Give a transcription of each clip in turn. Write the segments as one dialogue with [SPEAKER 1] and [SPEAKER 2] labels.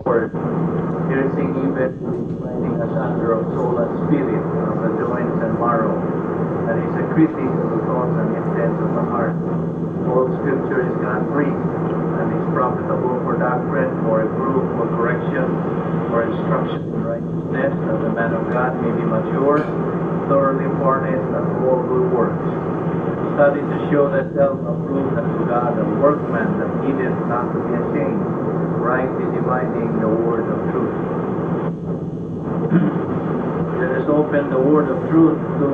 [SPEAKER 1] Sword, piercing even to the dividing asunder of soul and spirit, and of the joints and marrow, and is a critic of the thoughts and intents of the heart. All Scripture is God-breathed, and is profitable for doctrine, for reproof, for correction, for instruction in righteousness, that the man of God may be mature, thoroughly furnished unto all good works. Study to show thyself approved unto God, a workman that needeth not to be ashamed, rightly dividing the word of truth. Let us open the word of truth to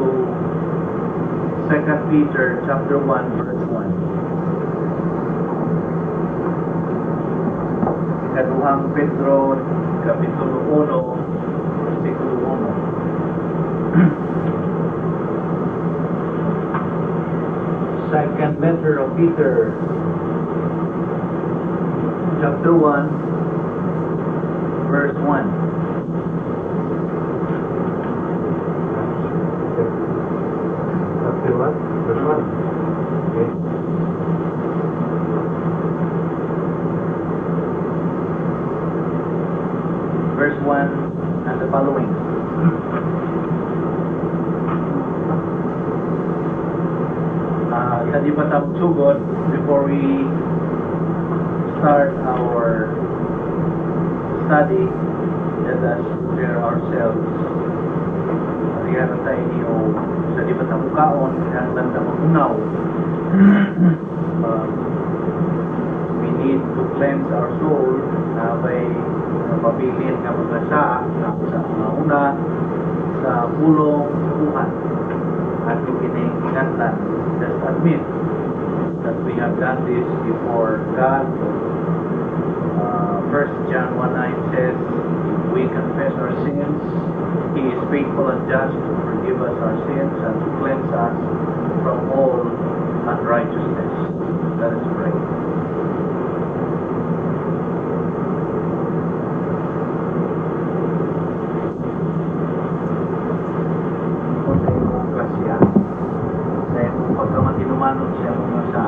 [SPEAKER 1] 2 Peter chapter 1 verse 1. Ikaduhang Pedro kapitulo 1 versikulo 1. Second letter of Peter, chapter 1, verse 1.
[SPEAKER 2] Chapter 1, verse 1. Okay.
[SPEAKER 1] Verse 1 and the following. Sa di pa ta magsugod, before we start our study, let us prepare ourselves. Riyan tayo niyo sa di pa ta mukaon, kinahanglan ta mahunaw. We need to cleanse our soul na may mabilin nga mga sa mga una sa pulong sa buhat at kung kining kinahanglan, just admit that we have done this before God. 1 John 1:9 says, if we confess our sins, He is faithful and just to forgive us our sins and to cleanse us from all unrighteousness. Let us pray. Sa imong grasya, sa imong pagkamatinumanon sa imong ngasa,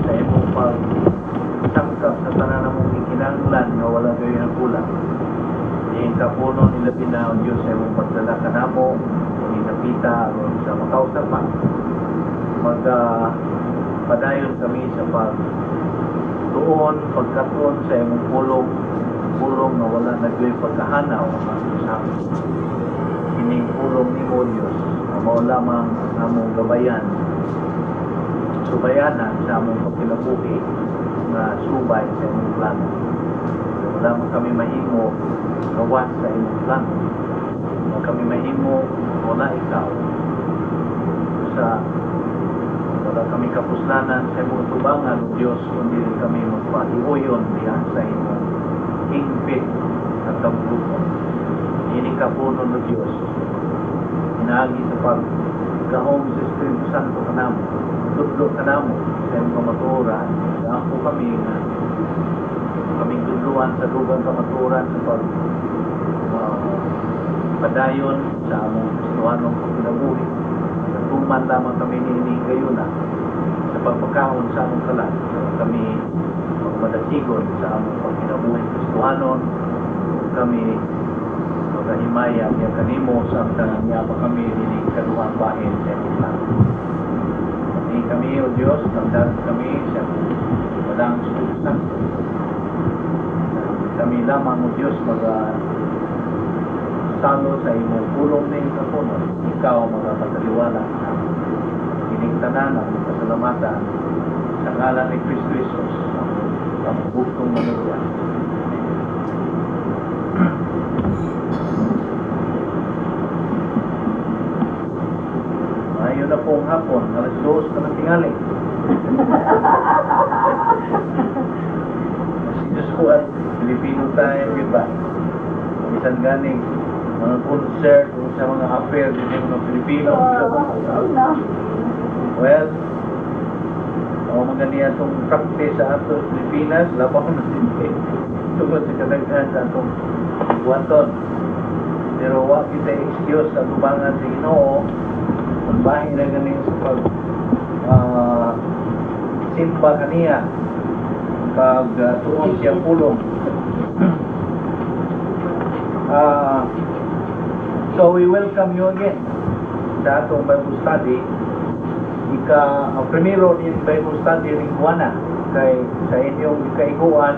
[SPEAKER 1] sa imong pagsangkap sa tanan namong gikinahanglan nga wala gayoy nagkulang. Iyang kapuno nilabi na ang Diyos sa imong pagdala kanamo, ni napita aron sa makausap pa. Magpadayon kami sa pagtuon, pagkatuon sa imong pulong, pulong nga wala na gayoy pagkahanaw ang sa kining pulong nimo, Diyos, nga mao lamang ang among gabayan, subayanan sa among pagkinabuhi nga subay sa imong plano. Wala man kami mahimo gawas sa imong plano. Wala kami mahimo wala ikaw. Sa wala kami kapuslanan sa imong tubangan, O Diyos, kundi kami magpahiuyon diha sa imong hingpit at kabuluton. Ini kapuno no Diyos, inaagi sa paggahom sa Espiritu Santo kanamo, tudlo kanamo sa imong kamatuoran, gaampo kami nga kaming tudloan sa dugang kamatuoran sa pag padayon sa among Kristohanong pagkinabuhi. Natuman lamang kami niini gayuna sa pagpakaon sa among kalat, kami magmadasigon sa among pagkinabuhi Kristohanon, kami magahimaya niya kanimo sa tanang niya pa kami nining kaduhang bahin sa imong plano. Pati kami, O Diyos, tandaan kami sa walang Espiritu Santo. Kami lamang, O Diyos, maga salo sa imong pulong ning kapunon. Ikaw magapataliwala sa kining tanan ang kasalamatan sa ngalan ni Kristo Jesus, ang bugtong manuluwas. Maayo na pong hapon, 2:00 na ng tingali. As usual, Filipino time, di ba? Bisan ganing mga concert o sa mga affair din yung mga Pilipino. Well, ako magani atong practice sa ato Pilipinas, labaw na din tungod sa kadaghan sa atong buhaton. Pero wa kita excuse sa tubangan sa Ginoo, bahin na ganing sa pag simba kaniya, pag tuon siyang pulong. So we welcome you again sa atong Bible study. Ika ang primero din Bible study ning buwana kay sa inyong ikaiguan,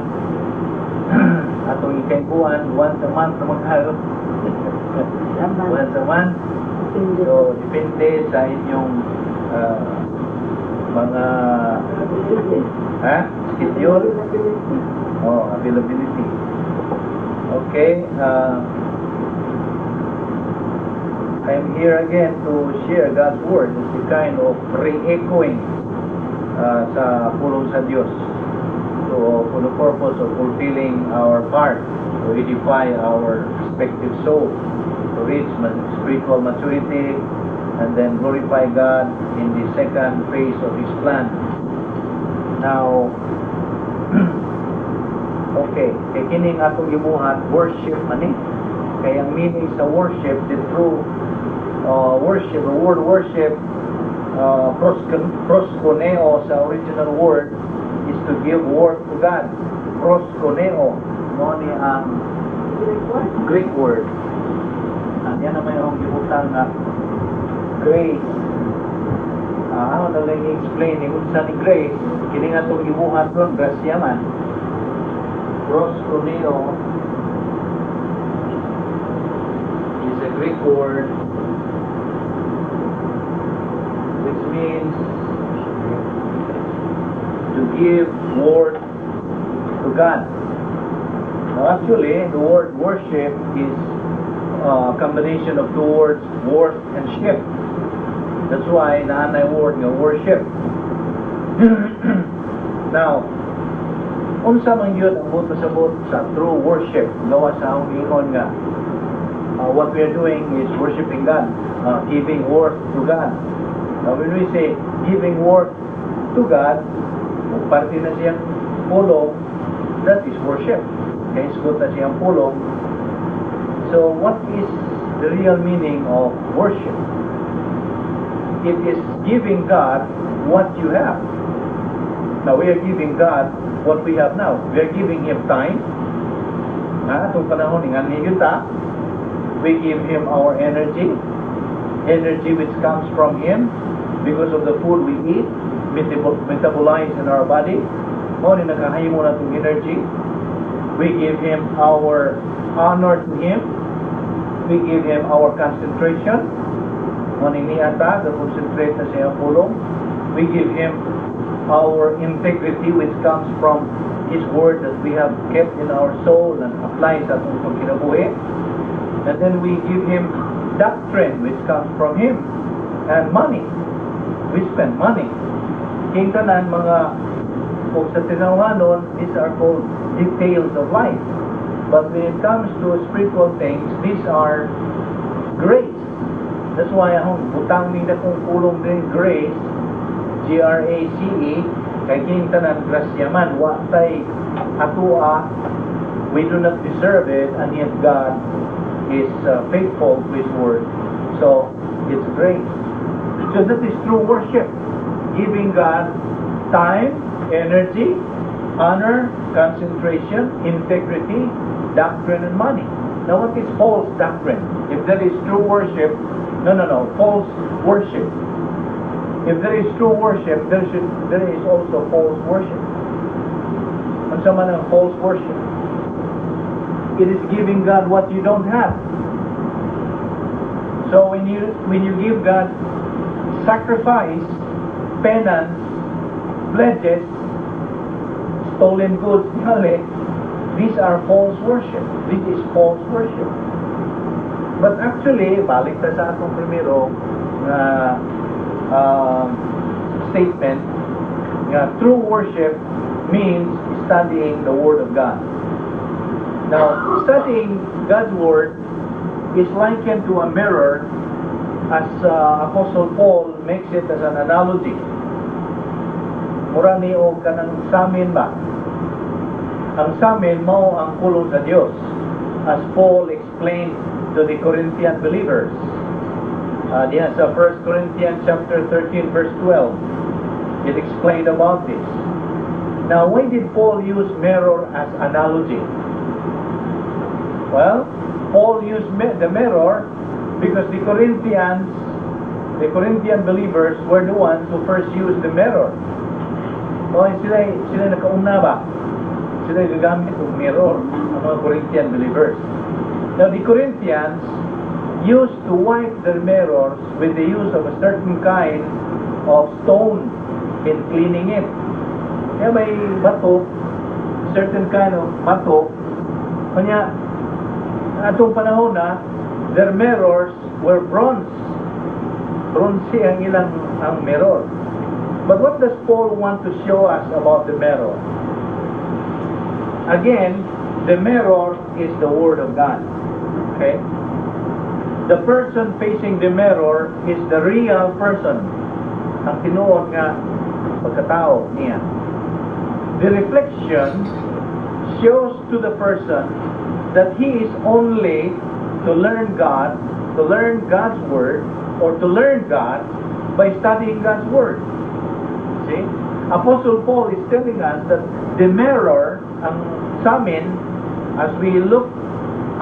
[SPEAKER 1] atong ikaiguan, once a month na maghayo. Once a month. So depende sa inyong mga schedule. Oh, availability. Okay, I'm here again to share God's Word. It's a kind of re-echoing sa pulong sa Diyos. So, for the purpose of fulfilling our part to edify our respective soul, to reach spiritual maturity, and then glorify God in the second phase of His plan. Now, okay, kay kining atong gibuhat, worship man eh. Kay ang meaning sa worship, the true worship, the word worship, proskuneo sa original word, is to give worth to God. Proskuneo, mao ni ang Greek word. Ang yan naman yung gibutang nga grace. Ako na lang i-explain ni unsa ni grace, kini nga itong gibuhat ron, grasya man. Proskuneo is a Greek word which means to give worth to God. Now actually, the word worship is a combination of two words, worth and ship. That's why naa nay word nga worship. Now, unsa man gyud ang buot pasabot sa true worship? Gawa sa akong giingon nga what we are doing is worshiping God, giving worth to God. Now, when we say giving worth to God, kung parte na siyang pulong, that is worship. Kaya isgot na siyang pulong. So, what is the real meaning of worship? It is giving God what you have. Now, we are giving God what we have now. We are giving Him time. Ha, itong panahon, ingan ta. We give Him our energy. Energy which comes from Him because of the food we eat, metabolize in our body. Mao ni nakahimo na itong energy. We give Him our honor to Him. We give Him our concentration. Mao ni niya ta, concentrate na siya pulong. We give Him our integrity, which comes from His Word that we have kept in our soul and apply sa atong pagkinabuhi. And then we give Him doctrine, which comes from Him, and money. We spend money. King tanan mga kung sa tinawanon, these are called details of life. But when it comes to spiritual things, these are grace. That's why akong butang ni na kong pulong din grace, Grace, kay kining tanan grasya man, wa tay atua, we do not deserve it, and yet God is faithful to His word. So, it's grace. So that is true worship. Giving God time, energy, honor, concentration, integrity, doctrine, and money. Now, what is false doctrine? If there is true worship, no, false worship. If there is true worship, there is also false worship. Unsa man ang false worship? It is giving God what you don't have. So when you give God sacrifice, penance, pledges, stolen goods, mali, these are false worship. This is false worship. But actually, balik ta sa atong primero nga statement nga true worship means studying the Word of God. Now, studying God's Word is likened to a mirror, as Apostle Paul makes it as an analogy. Mura ni og kanang samin ba? Ang samin mao ang pulong sa Dios, as Paul explained to the Corinthian believers. Diya sa 1 Corinthians chapter 13 verse 12, it explained about this. Now, why did Paul use mirror as analogy? Well, Paul used the mirror Because the Corinthian believers were the ones who first used the mirror. O, sila nakauna ba? Sila gagamit og mirror, ang mga Corinthian believers. Now, the Corinthians used to wipe their mirrors with the use of a certain kind of stone in cleaning it. Kaya may bato, certain kind of bato, kanya, atong panahon na, their mirrors were bronze. Bronze ang ilang ang mirror. But what does Paul want to show us about the mirror? Again, the mirror is the Word of God. Okay? The person facing the mirror is the real person. Ang tinuod nga pagkatao niya. The reflection shows to the person that he is only to learn God, to learn God's Word, or to learn God by studying God's Word. See? Apostle Paul is telling us that the mirror, ang samin, as we look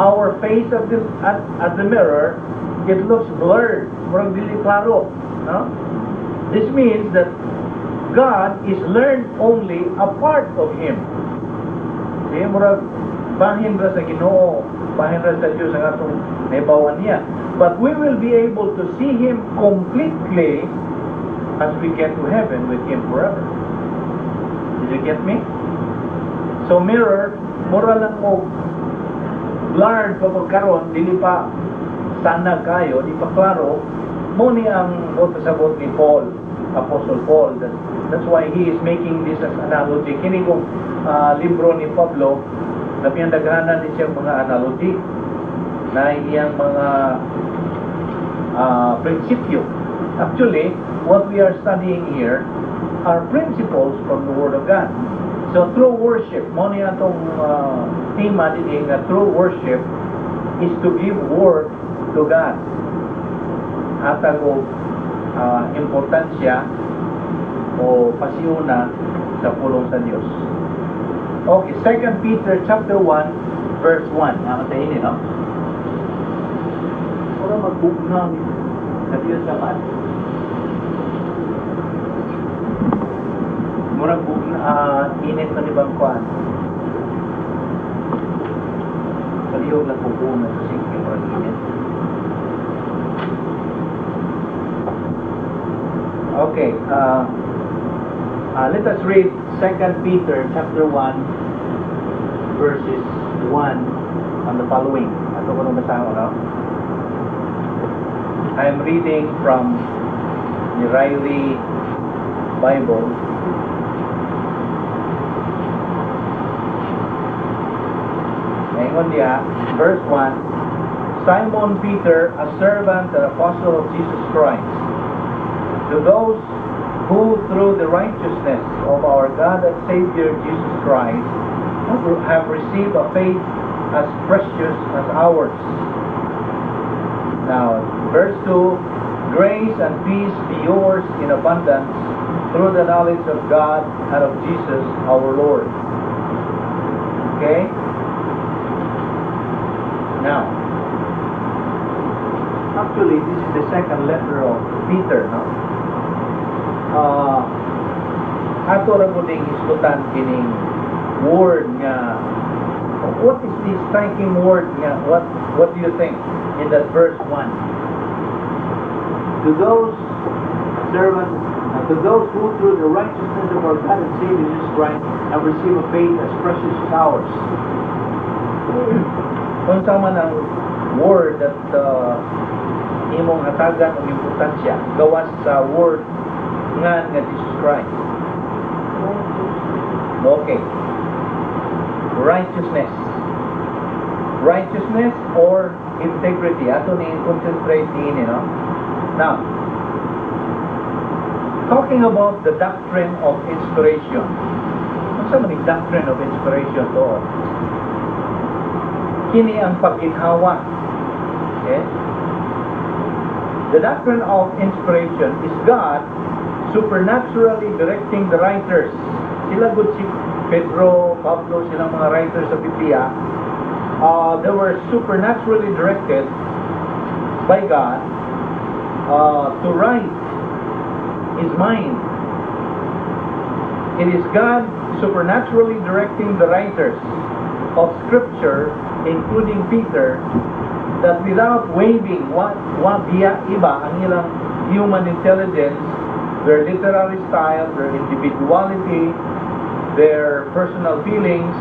[SPEAKER 1] our face at the mirror, it looks blurred, murag dili klaro, no? This means that God is learned only a part of Him. See, murag bahin ra sa Ginoo, bahin ra sa Dios ang atong nahibawan niya. But we will be able to see Him completely as we get to heaven with Him forever. Did you get me? So mirror, mura lang og blurred pa pagkaron, dili pa sana kayo, di pa klaro, mao ni ang pasabot ni Paul, Apostle Paul. That's why he is making this as analogy. Kini kong libro ni Pablo, labiang daghanan ni siyang mga analogy na iyang mga prinsipyo. Actually, what we are studying here are principles from the Word of God. So true worship, mao ni atong tema dinhi nga true worship is to give worth to God. Hatag og importansya o pasiuna sa pulong sa Dios. Okay, 2 Peter chapter 1 verse 1. Nga sa ini, no? Ora magbugnaw ni sa Dios sa man. Murag bugna, init na ni bang kuan. Palihog lang kung na sa singki, murag init. Okay, let us read 2 Peter chapter 1 verses 1 on the following. Ato ko nung basahan, no? I am reading from the Riley Bible. Ngayon niya, verse 1, Simon Peter, a servant and apostle of Jesus Christ, to those who through the righteousness of our God and Savior Jesus Christ have received a faith as precious as ours. Now, verse 2, grace and peace be yours in abundance through the knowledge of God and of Jesus our Lord. Okay? Now, actually, this is the second letter of Peter, no? Ato ra mo ding hisgutan kining word nga, what is the striking word nga, what do you think in that verse 1? To those servants, to those who through the righteousness of our God and Savior Jesus Christ have received a faith as precious as ours. Unsa man ang word that imong hatagan og importansya gawas sa word nga nga Jesus Christ? Okay. Righteousness. Righteousness or integrity. Ato ni concentrate niini, no? Now, talking about the doctrine of inspiration. Unsa man ang doctrine of inspiration to? Kini ang pagginhawa. Okay? The doctrine of inspiration is God supernaturally directing the writers. Sila gud si Pedro, Pablo, silang mga writers sa Biblia, they were supernaturally directed by by God to write His mind. It is God supernaturally directing the writers of Scripture, including Peter, that without waiving what biya iba ang ilang human intelligence, their literary style, their individuality, their personal feelings,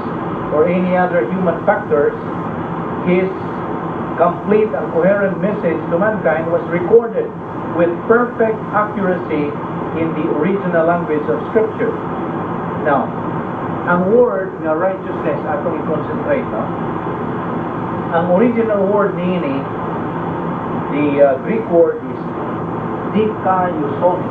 [SPEAKER 1] or any other human factors, his complete and coherent message to mankind was recorded with perfect accuracy in the original language of Scripture. Now, ang word nga righteousness atong i-concentrate, no? Ang original word niini, the Greek word is dikaiosune.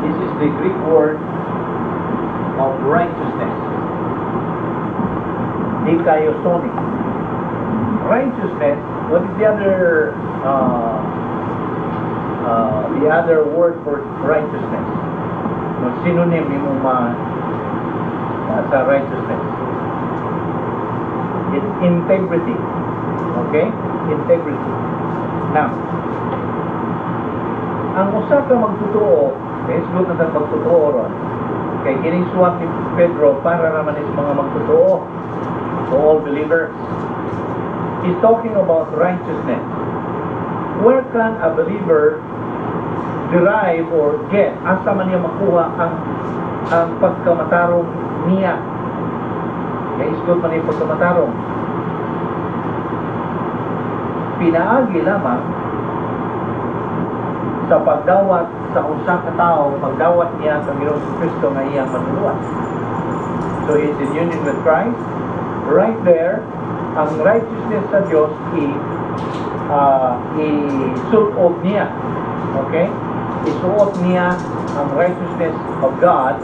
[SPEAKER 1] This is the Greek word of righteousness. Dikaiosune. Righteousness, what is the other word for righteousness? No, synonym imo ma sa righteousness. It's integrity. Okay? Integrity. Now, ang usa ka magtotoo, kay isgot na sa magtotoo ron, kay kining suwat ni Pedro para naman is mga magtotoo, to all believers. He's talking about righteousness. Where can a believer derive or get, asa man niya makuha ang pagkamatarong niya? Kay isgot man yung pagkamatarong. Pinaagi lamang sa pagdawat sa usa ka tawo, pagdawat niya sa Ginoong Kristo nga iyang manluluwas. So he is in union with Christ. Right there, ang righteousness sa Dios i-suot niya. Okay? Isuot niya ang righteousness of God.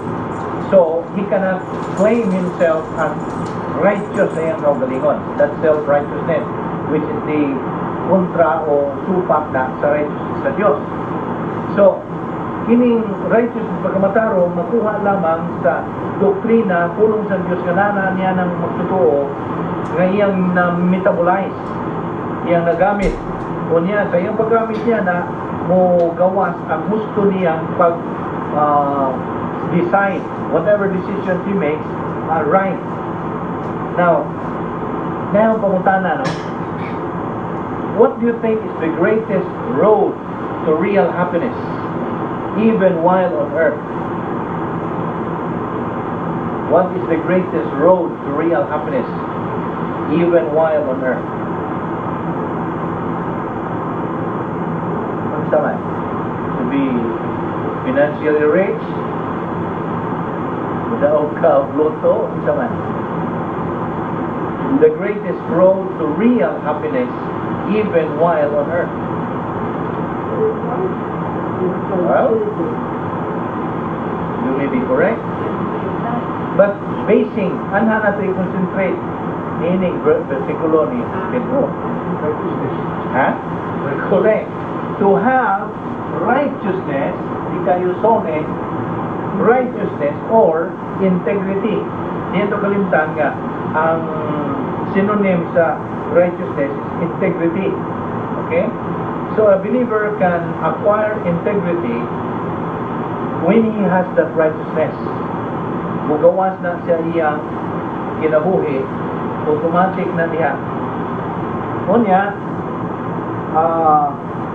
[SPEAKER 1] So, he cannot claim himself as righteous sa iyang kaugalingon. That's self-righteousness, which is the kontra o supak na sa righteousness sa Dios. So, kining righteousness, pagkamatarong, makuha lamang sa doktrina, pulong sa Dios nga nana niya ng magtotoo, nga iyang na-metabolize, iyang nagamit. O niya, sa iyang paggamit niya na mo gawas ang gusto niyang pag decide, whatever decisions he makes are right. Now, pangutana, no? What do you think is the greatest road to real happiness, even while on earth? What is the greatest road to real happiness, even while on earth? Unsa man? To be financially rich? Mudaog ka og lotto? Unsa man? The greatest road to real happiness, even while on earth. Well, you may be correct. But basing, anha na ito i-concentrate niining versikulo ni Pedro.
[SPEAKER 2] Righteousness.
[SPEAKER 1] Ha? Correct. To have righteousness, dikaiosune, righteousness or integrity. Dito kalimtan nga, ang synonym sa righteousness is integrity. Okay? So a believer can acquire integrity when he has that righteousness. Mugawas na siya iyang kinabuhi, automatic na diha. Unya,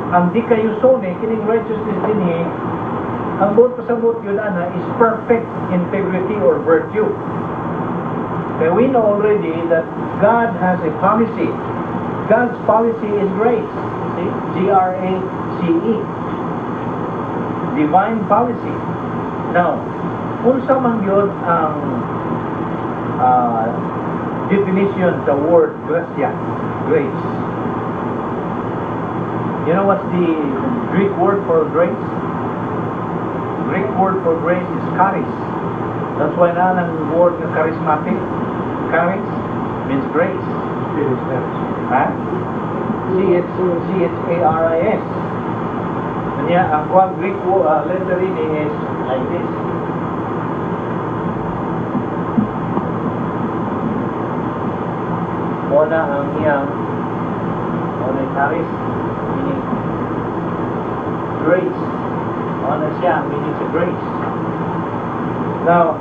[SPEAKER 1] ang dikaiosune, kining righteousness dinhi, ang buot pasabot yun ana is perfect integrity or virtue. Okay, we know already that God has a policy. God's policy is grace. See? Grace. Divine policy. Now, unsa man gyud ang definition sa word gracia, grace? You know what's the Greek word for grace? Greek word for grace is charis. That's why na ang word nga charismatic. Charis means grace.
[SPEAKER 2] It is that.
[SPEAKER 1] Ha? C H A R I S. Kanya, ang kuang Greek letter ini is like this. Mao na ang iyang, mao na charis, meaning grace. Mao na siya, meaning sa grace. Now,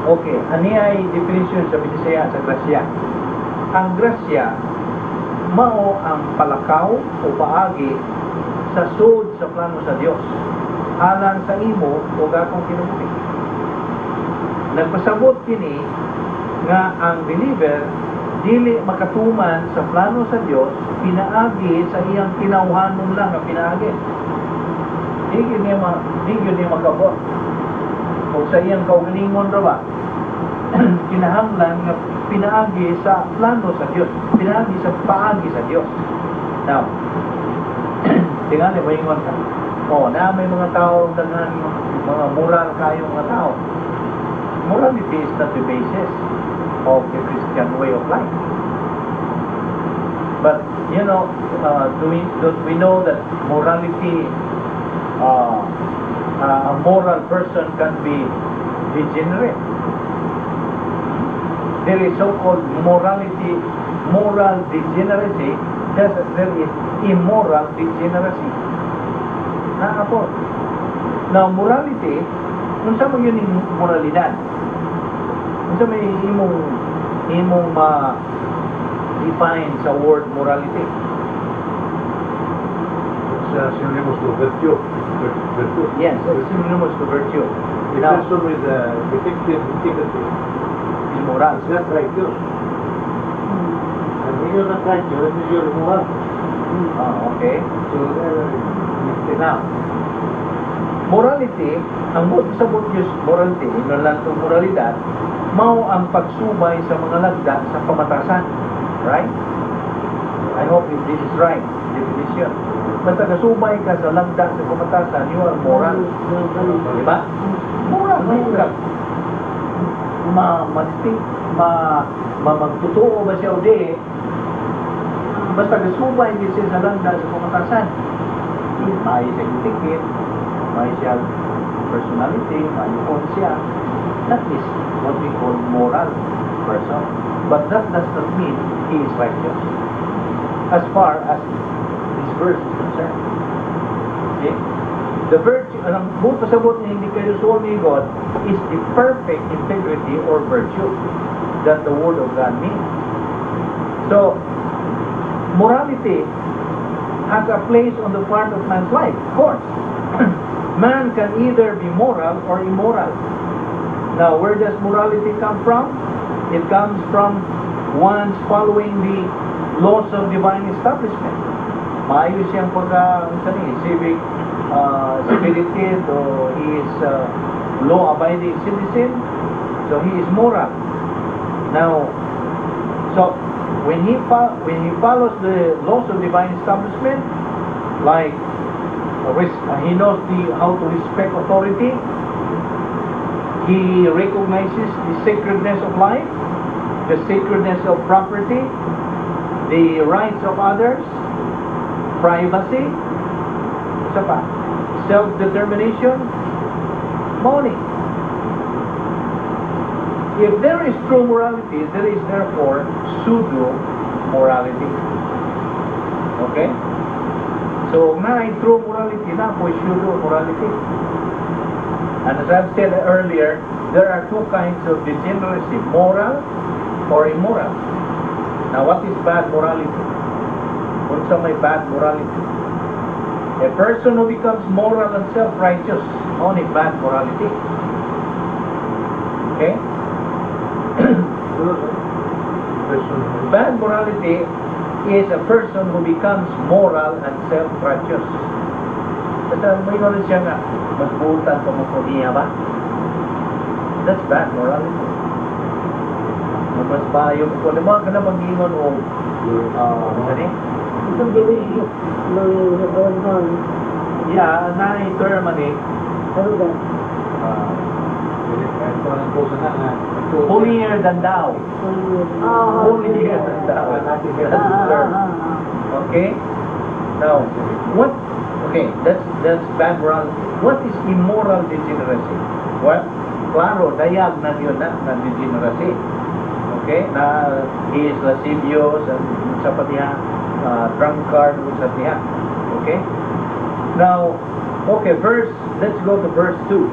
[SPEAKER 1] okay, ani ay definition sa Binisaya sa grasya. Ang grasya, mao ang palakaw o paagi sa sud sa plano sa Dios alang sa imo o akong kinabuhi. Nagpasabot kini nga ang believer dili makatuman sa plano sa Dios pinaagi sa iyang tinawhanon lang nga pinaagi. Di gyud niya makabot. O sa iyang kaugalingon ra ba? Kinahanglan nga pinaagi sa plano sa Dios, pinaagi sa paagi sa Dios. Now, tingali moingon ka. Oh, na may mga tao, daghan mga moral kayo mga tao. Morality is not the basis of the Christian way of life. But do we know that morality, a moral person can be degenerate? There is so-called morality, moral degeneracy, just as there is immoral degeneracy. Naa po. Now, morality, unsa man yun yung moralidad? Unsa may imong ma define sa word morality?
[SPEAKER 2] It's synonymous to virtue. Virtue.
[SPEAKER 1] Yes, it's synonymous to virtue.
[SPEAKER 2] A
[SPEAKER 1] Now,
[SPEAKER 2] person with defective integrity
[SPEAKER 1] is moral.
[SPEAKER 2] Is not righteous. And when you're not righteous, that means you're immoral.
[SPEAKER 1] Ah, okay.
[SPEAKER 2] So,
[SPEAKER 1] Now, morality, ang buot sa Diyos morality, ino lang itong moralidad, mao ang pagsubay sa mga lagda sa kamatasan. Right? I hope if this is right definition. Basta kasubay ka sa lagda sa kamatasan, you are moral. Di ba? Moral, may ka. Ma, ma, ma, ma, magtotoo ba siya o di, basta kasubay din siya sa lagda sa kamatasan. May siya etiquette, may siya personality, may siya. That is what we call moral person. But that does not mean he is righteous, as far as this verse is concerned. Okay? The virtue, ang buot pasabot niya hindi kayo suol ni God is the perfect integrity or virtue that the Word of God means. So, morality has a place on the part of man's life, of course. Man can either be moral or immoral. Now, where does morality come from? It comes from one's following the laws of divine establishment. Maayo siyang pagka, ano ni, civic spirited o he is law-abiding citizen, so he is moral. Now, so when he follows the laws of divine establishment, like he knows the how to respect authority, he recognizes the sacredness of life, the sacredness of property, the rights of others, privacy, isa pa, self-determination, money. If there is true morality, there is therefore pseudo-morality. Okay? So, naay true morality naa poy pseudo-morality. And as I've said earlier, there are two kinds of degeneracy, moral or immoral. Now, what is bad morality? Unsa may bad morality? A person who becomes moral and self-righteous, only bad morality. Okay?
[SPEAKER 2] Person.
[SPEAKER 1] Bad morality is a person who becomes moral and self-righteous. Basta may rin siya nga, mas buutan pa mo ko niya ba? That's bad morality. Mas maayo ko. Di ba ka na mag-ingon o sani?
[SPEAKER 3] Itong dili ng
[SPEAKER 1] Yeah, na term ani,
[SPEAKER 3] arrogant.
[SPEAKER 1] Holier than thou. Holier than thou. That's the term. Okay? Now, what, okay, that's bad morality. What is immoral degeneracy? Well, klaro, dayag na yun na degeneracy. Okay? Okay? Na he is lascivious and sa patiha, drunkard ug sa diha. Okay? Now, okay, verse, let's go to verse 2.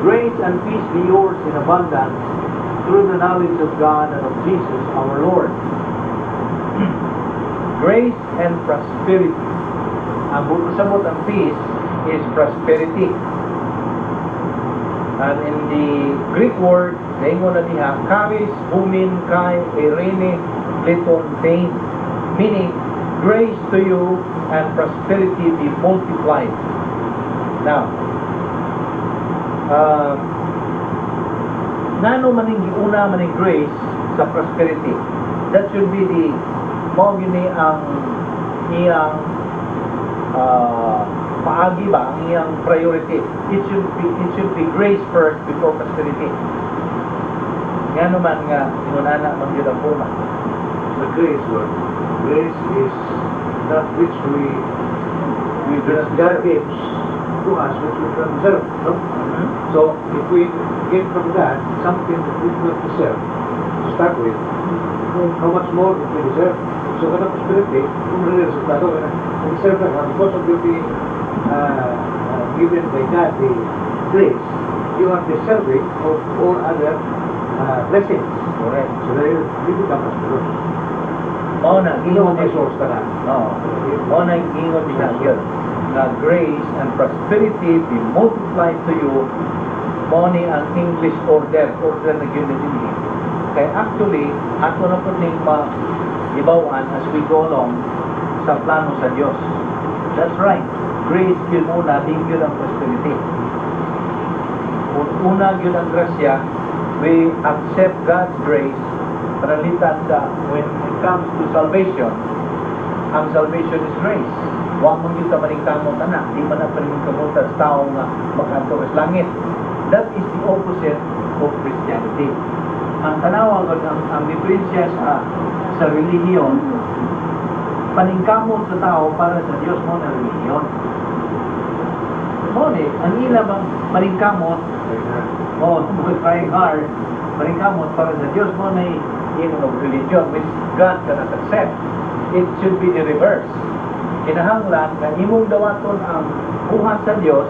[SPEAKER 1] "Grace and peace be yours in abundance through the knowledge of God and of Jesus our Lord." Grace and prosperity. Ang buot sabot ang peace is prosperity. And in the Greek word, naingon na diha, charis, humin, kai, eirene, pletontein. Meaning, grace to you and prosperity be multiplied. Now, ngano maning giuna maning grace sa prosperity? That should be the mao gyud ni ang iyang paagi ba, ang iyang priority. It should be grace first before prosperity. Ngano man nga ingon ana man gyud ang forma?
[SPEAKER 2] The grace word. Grace is that which we
[SPEAKER 1] do not
[SPEAKER 2] God
[SPEAKER 1] deserve.
[SPEAKER 2] Gives to us, which we don't deserve. No?
[SPEAKER 1] Mhm.
[SPEAKER 2] So if we get from God something that we do not deserve to start with, how much more if we deserve? So kanang prosperity, kung rin resultado, kanang kung deserve na ka, because of you being given by God the grace, you are deserving of all other blessings.
[SPEAKER 1] Correct.
[SPEAKER 2] So there you become prosperous.
[SPEAKER 1] Mao na
[SPEAKER 2] Ginoo
[SPEAKER 1] giingon
[SPEAKER 2] may source ka na.
[SPEAKER 1] Oo. Mao na giingon diha gyud na "grace and prosperity be multiplied to you." Mao ni ang English order, order na gyud na dinhi. Kay actually ato na pud ning maibaw-an as we go along sa plano sa Dios. That's right. Grace gyud muna, di gyud ang prosperity. Kung una gyud ang grasya, we accept God's grace. Pananglitan sa when it comes to salvation, ang salvation is grace. Wa man gyud ta maningkamot ana, di man na paningkamot sa tao nga makaadto sa langit. That is the opposite of Christianity. Ang tanawa gud ang diferensya sa relihiyon, paningkamot sa tao para sa Dios mo na relihiyon. Mo ni ang ila bang paningkamot, oh, trying hard, paningkamot para sa Dios mo na ingon og religion which God cannot accept. It should be the reverse. Kinahanglan nga imong dawaton ang buhat sa Dios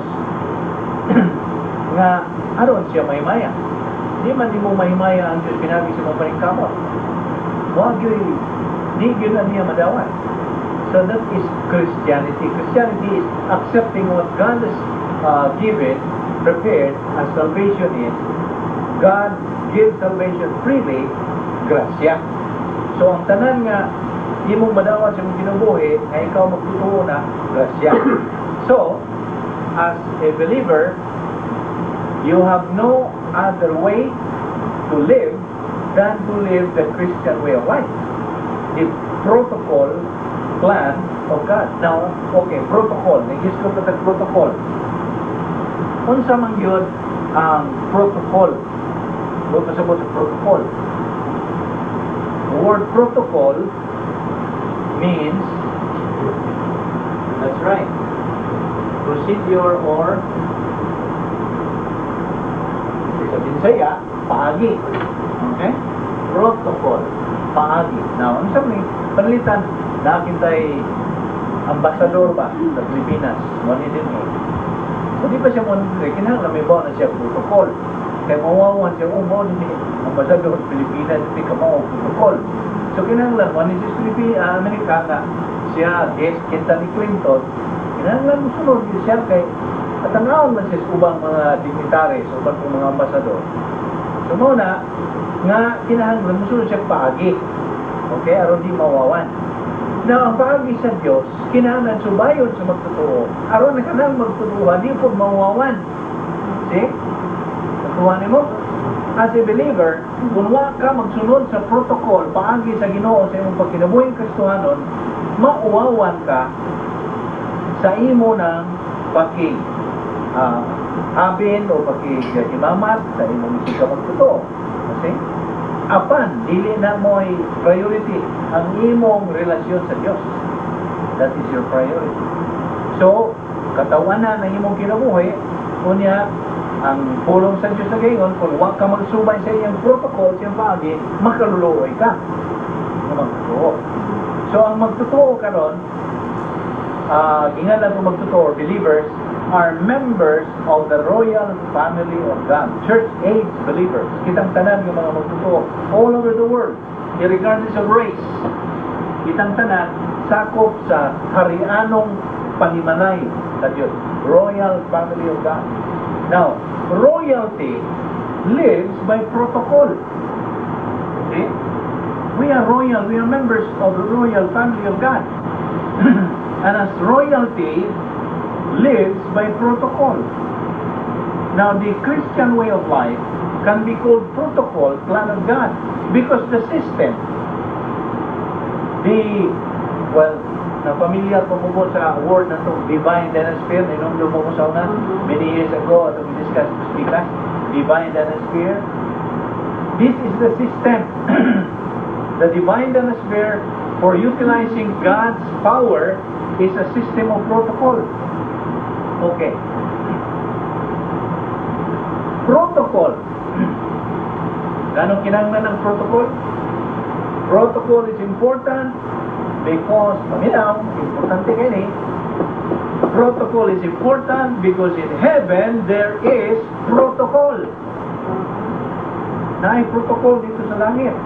[SPEAKER 1] nga aron siya mahimaya. Di man nimo mahimaya ang Dios pinaagi sa imong paningkamot. Wa gyud, di gyud na niya madawat. So that is Christianity. Christianity is accepting what God has given, prepared as salvation is. God gives salvation freely, grasya. So ang tanan nga imong madawat sa imong kinabuhi, nga ikaw magtutuo na, grasya. So, as a believer, you have no other way to live than to live the Christian way of life. The protocol plan of God. Now, okay, protocol. Nag-discuss na protocol. Unsa man gyud ang protocol? Buot pasabot sa protocol. The word protocol means, that's right, procedure or sa Binsaya, paagi. Okay? Protocol, paagi. Now, ano sabi? Pananglitan, nakintay ambassador ba sa Pilipinas? Mo ni din eh. So, di pa siya mo ni kinahanglan may na siya protocol. Kaya mawawan siya, oh, mo ni ambassador sa Pilipinas, di ka mao protocol. So, kinahanglan mo ni sa Pilipinas, Amerika nga, siya guest kita ni Clinton, kinahanglan mo sunod yun siya kay at ang man siya sa ubang mga dignitaries, uban pong mga ambasador. So, mao na, nga kinahanglan musunod siya paagi. Okay, aron di mawawan. Now, ang paagi sa Dios, kinahanglan subayon sa magtotoo. Aron na kanang magtotoo, di po mawawan. See? Nakuha nimo? As a believer, kung wa ka magsunod sa protocol, paagi sa Ginoo sa imong pagkinabuhing Kristohanon, mauwawan ka sa imo ng paki habin o pakihimamat sa imong isig ka magtotoo. Kasi, apan, dili na mo'y priority ang imong relasyon sa Dios. That is your priority. So, katawanan ng imong kinabuhi, unya, Ang pulong sa Diyos nagaingon, kung wa ka magsubay sa iyang protocol, sa iyang paagi, makaluluoy ka nga magtotoo. So, ang magtotoo karon, gingan lang magtotoo, or believers, are members of the royal family of God. Church age believers. Kitang tanan ng mga magtotoo all over the world, regardless of race. Kitang tanan, sakop sa harianong panimalay sa Diyos. Royal family of God. Now, royalty lives by protocol. Okay? We are royal. We are members of the royal family of God. And as royalty lives by protocol. Now, the Christian way of life can be called protocol, plan of God, because the system, the, well, na familiar po mo sa word na to, divine dynasphere, ninumdum mo sa una, many years ago, atong discuss speakers, divine dynasphere. This is the system, the divine dynasphere for utilizing God's power is a system of protocol. Okay. Protocol. Ganong kinahanglan ng protocol? Protocol is important because, paminaw, importante kaayo ni. Protocol is important because in heaven there is protocol. Naay protocol didto sa langit.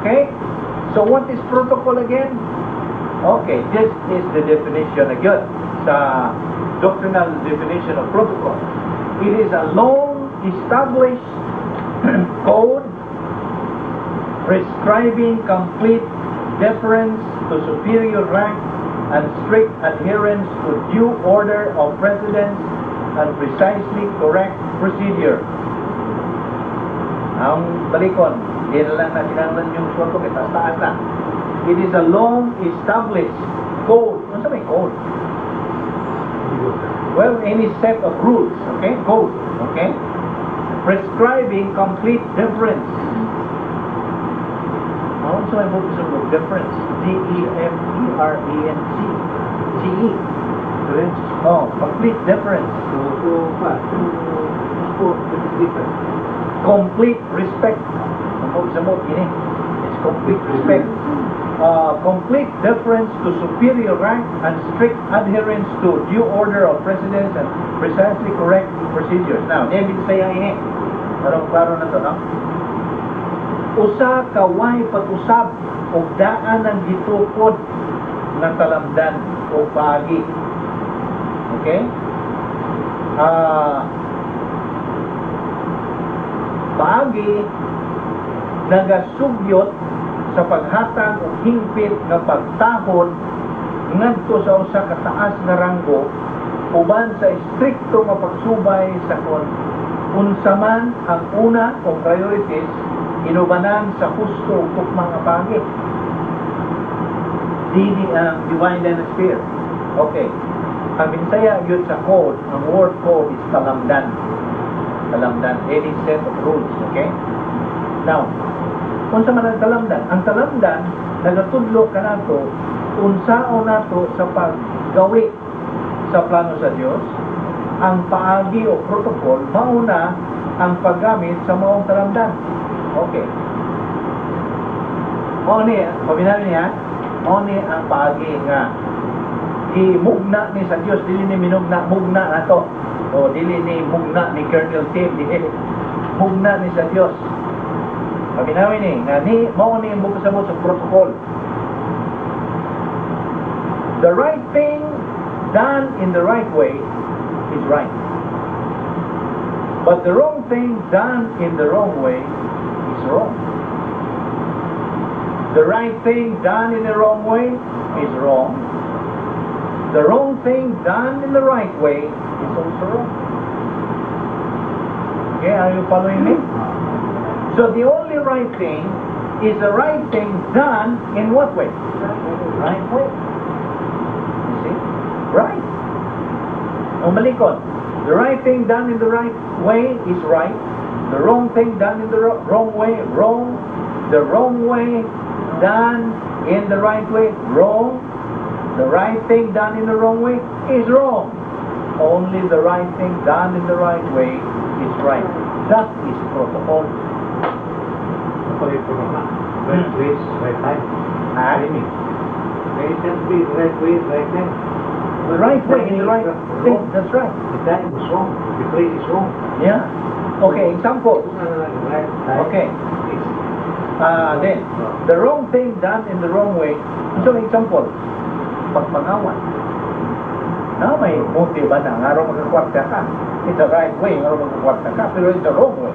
[SPEAKER 1] Okay? So what is protocol again? Okay, this is the definition again sa doctrinal definition of protocol. It is a long established code prescribing complete deference to superior rank and strict adherence to due order of precedence and precisely correct procedure. Ang balikon, di na lang na kinahanglan yung suwato, kay taas-taas na. It is a long established code. Ano sa may code? Well, any set of rules, okay? Code, okay? Prescribing complete deference. Ano sa may focus on deference? D-E-F-E-R-E-N-C. C-E.
[SPEAKER 2] Difference.
[SPEAKER 1] Oh, complete deference.
[SPEAKER 2] So, to, pa, to, support the different.
[SPEAKER 1] Complete respect. Ang focus mo, ini. It's complete respect. Complete deference to superior rank and strict adherence to due order of precedence and precisely correct procedures. Now, di saya ini. Parang klaro na to, no? Usa ka way pag-usab og daan ang gitukod nga talamdan o paagi. Okay? Paagi nagasugyot sa paghatag og hingpit nga pagtahod ngadto sa usa ka taas nga ranggo uban sa estrikto nga pagsubay sa kon unsa man ang una o priorities inubanan sa husto ug tukmang nga paagi. Dini ang divine dynasphere. Okay. Ang Binsaya yun sa code, ang word code is talamdan. Talamdan, any set of rules, okay? Now, unsa man ang talamdan? Ang talamdan nagatudlo kanato unsaon nato sa paggawi sa plano sa Dios, ang paagi o protocol mauna ang paggamit sa maong talamdan. Okay. Mao ni, paminaw niya, mao ni ang paagi nga gimugna ni sa Dios, dili ni minugna, mugna nato. O dili ni mugna ni Colonel Tim, dili mugna ni sa Dios. Paminawin ni nga ni mao ni ang sa protocol. The right thing done in the right way is right. But the wrong thing done in the wrong way is wrong. The right thing done in the wrong way is wrong. The wrong thing done in the right way is also wrong. Okay, are you following me? So the only right thing is the right thing done in what way? Right way. You see? Right. O malikon. The right thing done in the right way is right. The wrong thing done in the wrong way, wrong. The wrong way done in the right way, wrong. The right thing done in the wrong way is wrong. Only the right thing done in the right way is right. That is protocol.
[SPEAKER 2] Palit ko na. Right place, right time.
[SPEAKER 1] Ha?
[SPEAKER 2] Timing. It can be right way, right time.
[SPEAKER 1] The right way, in the right thing. That's right.
[SPEAKER 2] The time is wrong. The place is wrong.
[SPEAKER 1] Yeah. Okay, example.
[SPEAKER 2] Kung ano lang, right time. Is
[SPEAKER 1] Then, the wrong thing done in the wrong way. So, example, pagpangawat. Na may motive ba na nga magkakwarta ka? It's the right way nga magkakwarta ka, pero it's the wrong way.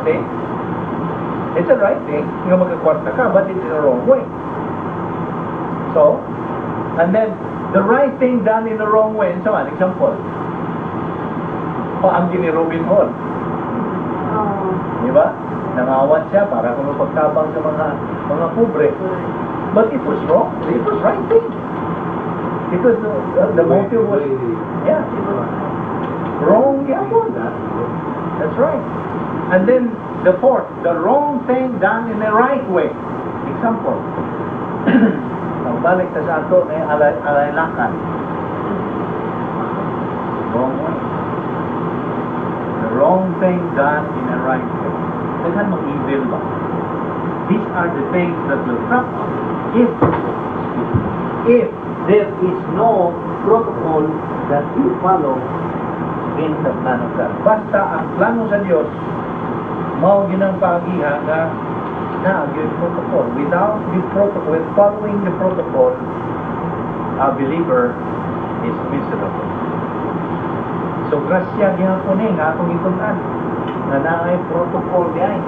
[SPEAKER 1] See? It's the right thing nga magkakwarta ka, but it's the wrong way. So, and then, the right thing done in the wrong way. And so on, example, paagi ni Robin Hood.
[SPEAKER 3] Oh.
[SPEAKER 1] Di ba? Nangawat siya para kung pagtabang sa mga pobre. But it was wrong. It was right thing. It was the motive was, yeah, wrong gyapon. That's right. And then the fourth, the wrong thing done in the right way. Example. Magbalik ta sa ato na alay alaylakan. Wrong way. The wrong thing done in the right way. Daghan mang evil ba? These are the things that will crop up if there is no protocol that you follow in the plan of God. Basta ang plano sa Dios, mao ginang paagiha nga na yung protocol. Without the protocol, with following the protocol, a believer is miserable. So, grasya gihapon ni nga atong gitun-an nga naay protocol diay.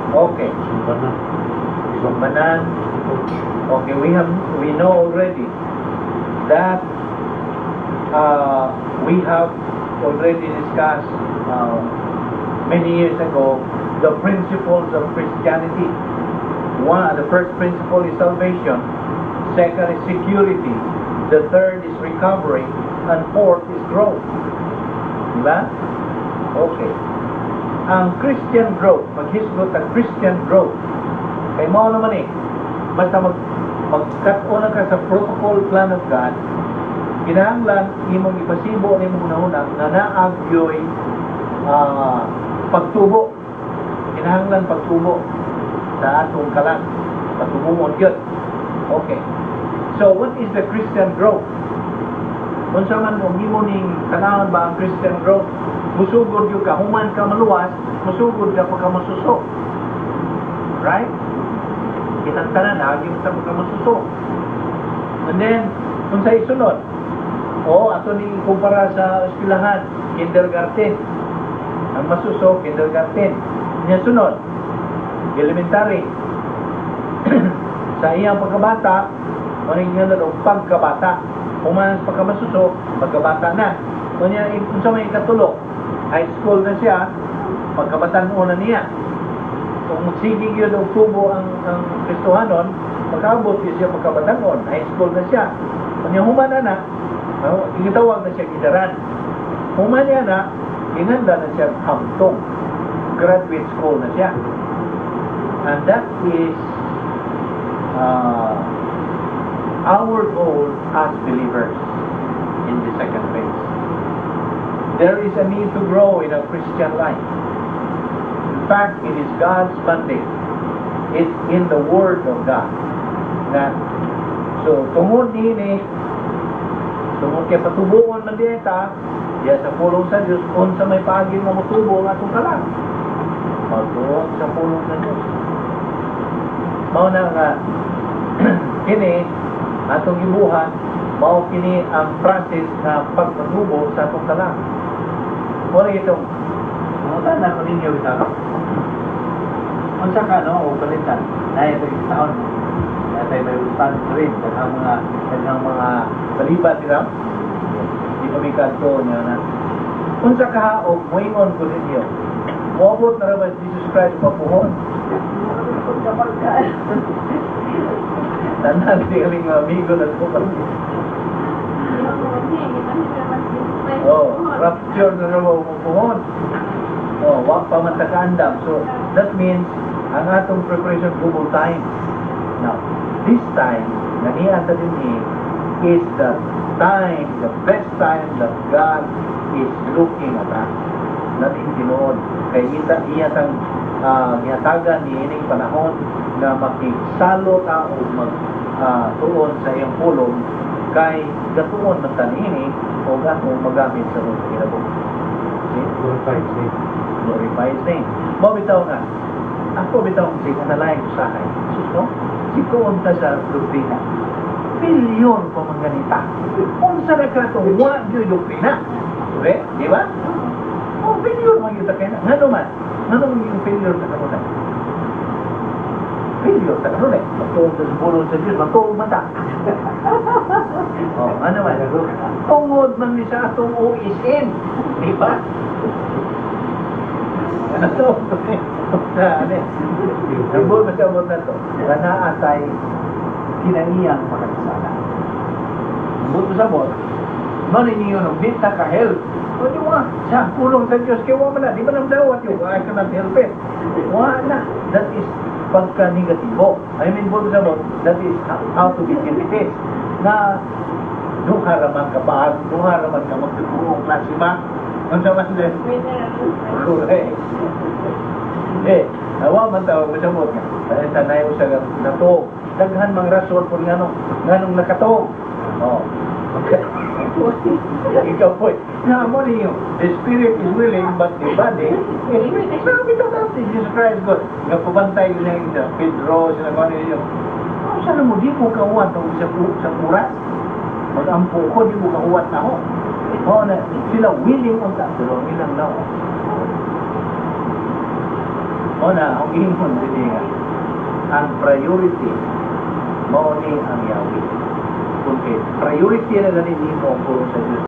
[SPEAKER 1] Okay.
[SPEAKER 2] Sumbanan.
[SPEAKER 1] Sumbanan. Okay, we know already that we have already discussed many years ago the principles of Christianity. One, the first principle is salvation. Second is security. The third is recovery. And fourth is growth. Diba? Okay. Ang Christian growth, maghisgot ang Christian growth. Kay mao naman eh, basta mag-cut ka sa protocol plan of God, kinahanglan imong ipasibo nimo una-una nga naa gyoy pagtubo. Kinahanglan pagtubo sa atong kalag. Patubungon gyud. Okay. So, what is the Christian growth? Unsa man mo imo ning tanawon ba ang Christian growth? Musugod gyud ka human ka maluwas, musugod ka pagka masuso. Right? Kitang tanan agi mo sa pagka masuso. And then, unsa isunod? O, ato ni kumpara sa eskwelahan, kindergarten. Ang masuso, kindergarten. Nya sunod, elementary. Sa iyang pagkabata, maning nga og pagkabata. Human sa pagkamasuso, pagkabata na. Kunya, unsa may ikatulo, high school na siya, pagkabatan-on na niya. Kung magsige gyud og tubo ang Kristohanon, makaabot gyud siya pagkabatan-on, high school na siya. Kunya human na na, oh, gitawag na siya gidaran. Human niya na, ginanda na siya hamtong. Graduate school na siya. And that is our goal as believers in the second phase. There is a need to grow in a Christian life. In fact, it is God's mandate. It's in the Word of God. Na, so, tungod niini, tungod kay patubuon man diay ta, diya sa pulong sa Diyos, unsa may paagi nga motubo ang atong kalag. Magtuon sa pulong sa Diyos. Mao na nga, kini, atong gibuhat, mao kini ang process na pagpatubo sa atong kalag. Mao itong, pangutan ko ninyo bitaw. Unsa ka no, o palitan, na ito yung taon, na tayo may usan rin, daghang mga balibat, di ba? Di pa mi kadto niya na. Unsa ka og moingon ko ninyo, moabot na raman Jesus Christ papuhon.
[SPEAKER 3] Pagka-pagka.
[SPEAKER 1] Tanan di kaming mga amigo na ko. Oh, rapture na raw mo puhon. Oh, wa pa man ta kaandam. So, that means ang atong preparation double time. Now, this time, naniya ta din is the time, the best time that God is looking at us. Labing tinuod kay ita iya tang gihatagan ni ining panahon nga makigsalo ta o mag tuon sa iyang pulong kay gatuon man ta niini o atong magamit sa atong kinabuhi. See?
[SPEAKER 2] Glorify His name.
[SPEAKER 1] Glorify His name. Mao bitaw nga, ako bitaw sig analyze usahay. Sus, no? Sig tuon ta sa doktrina. Failure pa man ganita. Unsa na ka to, wa gyud doktrina. Di, di ba? Oh, failure man gyud ta kay na. Ngano man? Ngano man yung failure ta kanunay? Failure ta kanunay. Magtuon ta sa pulong sa Diyos, magtuon man ta. Oh, ano man? Tungod man ni sa atong OSN. Di ba? Ano to? Sa ano eh? Ang buot masabot na to, nga naa tay kinaiyang makasala. Ang buot masabot, mao ninyo nung di ta ka-help. O di wa, sa pulong sa Diyos, kaya wa man na, di ba nang dawat yun, I cannot help it. Wa na. That is pagka-negatibo. I mean, buot masabot, that is how to be it is. Na, duha raman ka pa, duha raman ka magtubuong klase ba? Unsa man din?
[SPEAKER 3] Winner.
[SPEAKER 1] Correct. Eh, awa man tawag mo sa ka. Dahil sa nayo sa natuog. Daghan mang rason kung nganong nakatuog. Oh. Ikaw po. Na mo ninyo, the spirit is willing but the body is weak. Sabi ito natin, Jesus Christ God. Nga pabantay yun yung isa, Pedro, sila ko ninyo. Oh, sana mo, di mo kauwat ang sa oras. Mag-ampo ko, di mo kauwat na ako. Oo na, sila willing unta, pero ang ilang lawas. O na, ang ingon din nga, ang priority, mao ni ang yawi. Kung kay priority na gani nimo ang pulong sa Diyos.